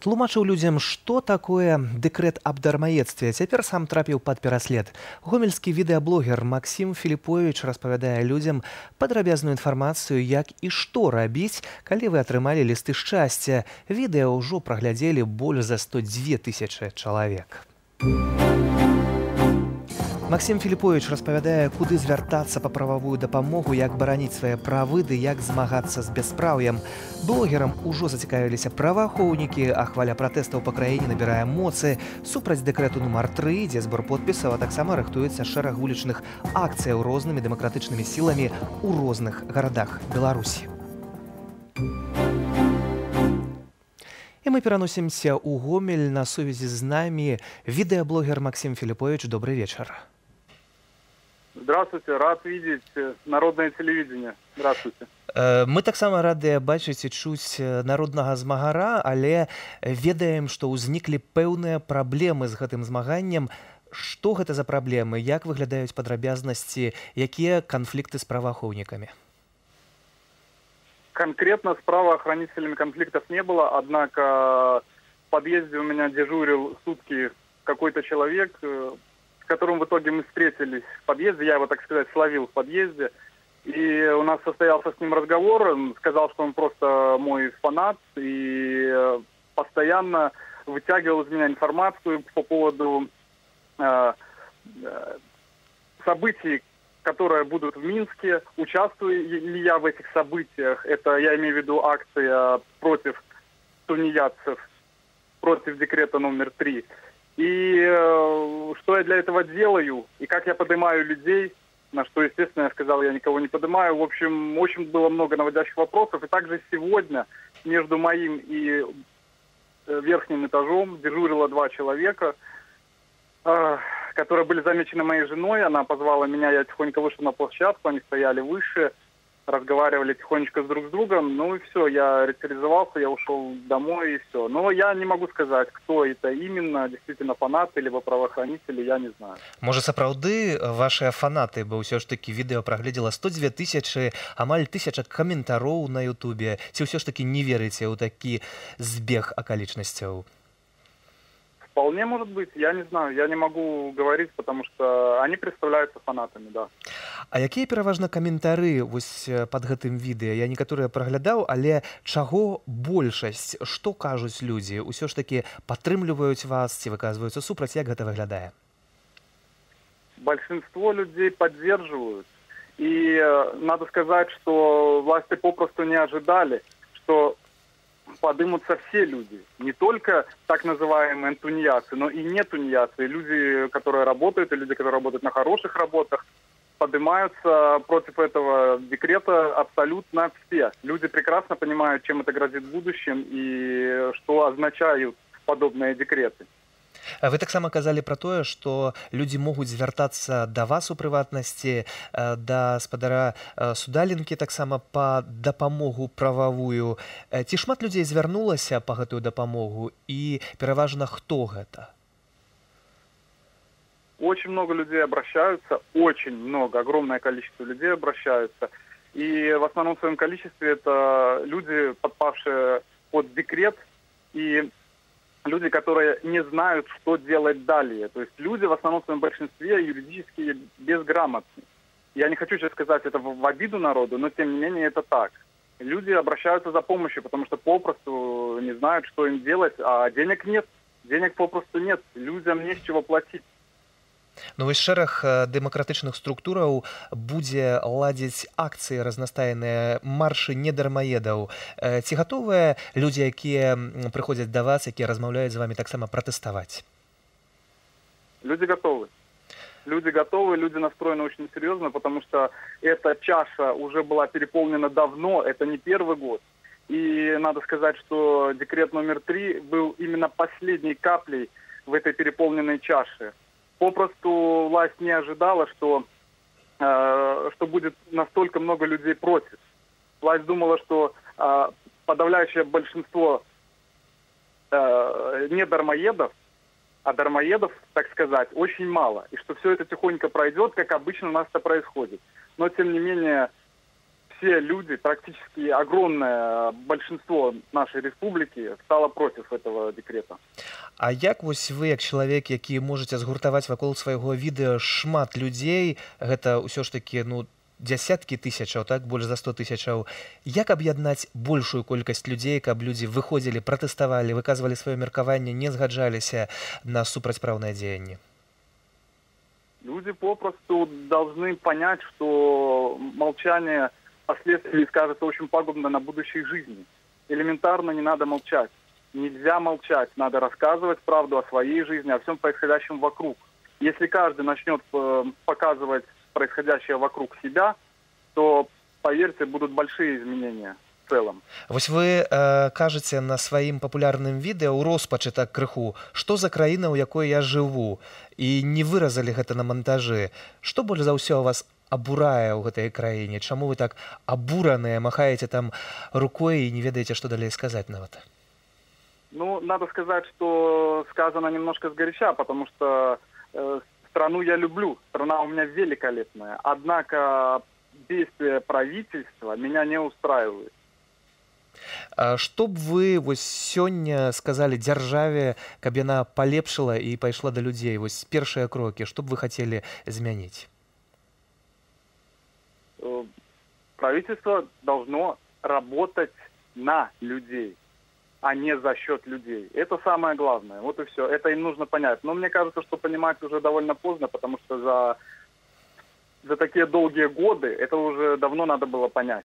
Тлумачыў людзям, што такое дэкрэт аб дармаедстве. Цяпер сам трапіў пад пераслед. Гомельскі відэаблогер Максім Філіповіч распавядае людзям падрабязную інфармацыю, як і што рабіць, калі вы атрымалі лісты шчасця. Відэа ўжо праглядзелі больш за 102 тысячы чалавек. Максім Філіповіч распавядае, куды звяртацца па прававую дапамогу, як бараніць свае правы ды як змагацца з бяспраўем. Блогерам ужо зацікавіліся праваахоўнікі, а хваля пратэстаў па краіне набірае моцы. Супраць дэкрэту нумар 3 ідзе збор подпісаў, а таксама рыхтуецца шэраг вулічных акцыяў рознымі дэмакратычнымі сіламі ў розных гарадах Беларусі. І мы пераносімся ў Гомель. На сувязі з намі відэаблогер Максім Філіповіч. Добрый вечар. Здравствуйте, рад видеть народное телевидение. Здравствуйте. Мы таксама радыя бачыць і чуць народнага змагара, але ведаем, што ўзніклі пэўныя праблемы з гэтым змаганнем. Што гэта за праблемы? Як выглядаюць падрабязнасці? Якія канфлікты з праваахоўнікамі? Конкретно с правоохранителями конфликтов не было, однако в подъезде у меня дежурил сутки какой-то человек, с которым в итоге мы встретились в подъезде, я его, так сказать, словил в подъезде, и у нас состоялся с ним разговор, он сказал, что он просто мой фанат, и постоянно вытягивал из меня информацию по поводу событий, которые будут в Минске, участвую ли я в этих событиях, это я имею в виду акция против тунеядцев, против декрета номер 3. И что я для этого делаю, и как я поднимаю людей, на что, естественно, я сказал, я никого не поднимаю. В общем, очень было много наводящих вопросов. И также сегодня между моим и верхним этажом дежурило 2 человека, которые были замечены моей женой. Она позвала меня, я тихонько вышел на площадку, они стояли выше, разговаривали тихонечко друг с другом. Ну и все, я ретиризовался, я ушел домой и все. Но я не могу сказать, кто это именно, действительно фанаты либо правоохранители, я не знаю. Можа, сапраўды вашыя фанаты, бо ўсё ж такі відэа прагледзела 102 тысячы, амаль 1000 каментароў на Ютубе. Ці ўсё ж такі не верыце ў такі збег акалічнасцяў? Вполне может быть, я не знаю, я не могу говорить, потому что они представляются фанатами, да. А якія пераважна каментары вось пад гэтым відэа? Я некаторыя праглядаў, але чаго большасць? Што кажуць людзі? Усё ж такі падтрымліваюць вас ці выказваюцца супраць? Як гэта выглядае? Большинство людей поддерживают. И надо сказать, что власти попросту не ожидали, что подымутся все люди, не только так называемые тунеядцы, но и не тунеядцы, люди, которые работают, и люди, которые работают на хороших работах, поднимаются против этого декрета абсолютно все. Люди прекрасно понимают, чем это грозит в будущем и что означают подобные декреты. Вы таксама казалі пра тое, што людзі могуць звяртацца да вас у прыватнасці, да спадара Судаленкі таксама па дапамогу прававую. Ці шмат людзей звярнулася па гэтую дапамогу і пераважна хто гэта? Очень много людей обращаются, очень много, огромное количество людей обращаются. И в основном в своем количестве это люди, подпавшие под декрет, и люди, которые не знают, что делать далее. То есть люди в основном в своем большинстве юридически безграмотны. Я не хочу сейчас сказать это в обиду народу, но тем не менее это так. Люди обращаются за помощью, потому что попросту не знают, что им делать, а денег нет. Денег попросту нет. Людям не с чего платить. Ну вось шэраг дэмакратычных структураў будзе ладзіць акцыі разнастайныя, маршы недармаедаў. Ці гатовыя людзі, якія прыходзяць да вас, якія размаўляюць з вамі, таксама пратэставаць? Люди готовы. Люди готовы, люди настроены очень серьезно, потому что эта чаша уже была переполнена давно, это не первый год. И надо сказать, что декрет номер 3 был именно последней каплей в этой переполненной чаше. Попросту власть не ожидала, что будет настолько много людей против. Власть думала, что подавляющее большинство не дармоедов, а дармоедов, так сказать, очень мало. И что все это тихонько пройдет, как обычно у нас это происходит. Но, тем не менее, Все люди, практически огромное большинство нашей республики стало против этого декрета. А як вось вы, як чалавек, які можаце згуртаваць вакол свайго відэа шмат людзей, гэта ўсё ж такі, ну, дзясяткі тысячаў, так, больш за 100 тысячаў, як аб'яднаць большую колькасць людзей, каб людзі выходзілі, пратэставалі, выказвалі сваё меркаванне, не згаджаліся на супрацьпраўнае дзеянне? Люди попросту должны понять, что молчание впоследствии скажется очень пагубно на будущей жизни. Элементарно не надо молчать. Нельзя молчать, надо рассказывать правду о своей жизни, о всем происходящем вокруг. Если каждый начнет показывать происходящее вокруг себя, то, поверьте, будут большие изменения в целом. Вось вы кажаце на сваім папулярным відэа ў роспачы так крыху, што за краіна, у якой я жыву, і не выразалі гэта на мантажы. Што больш за ўсё вас абурае ў гэтай краіне? Чаму вы так абураныя, махаеце там рукой і не ведаеце, што далей сказаць нават? Ну, надо сказать, что сказано немножко сгоряча, потому что страну я люблю, страна у меня великолепная. Однако действия правительства меня не устраивают. Што б вы вось сёння сказалі дзяржаве, каб яна палепшыла і пайшла да людзей? Вось першыя крокі, што б вы хацелі змяніць? Правительство должно работать на людей, а не за счет людей. Это самое главное. Вот и все. Это им нужно понять. Но мне кажется, что понимать уже довольно поздно, потому что за такие долгие годы это уже давно надо было понять.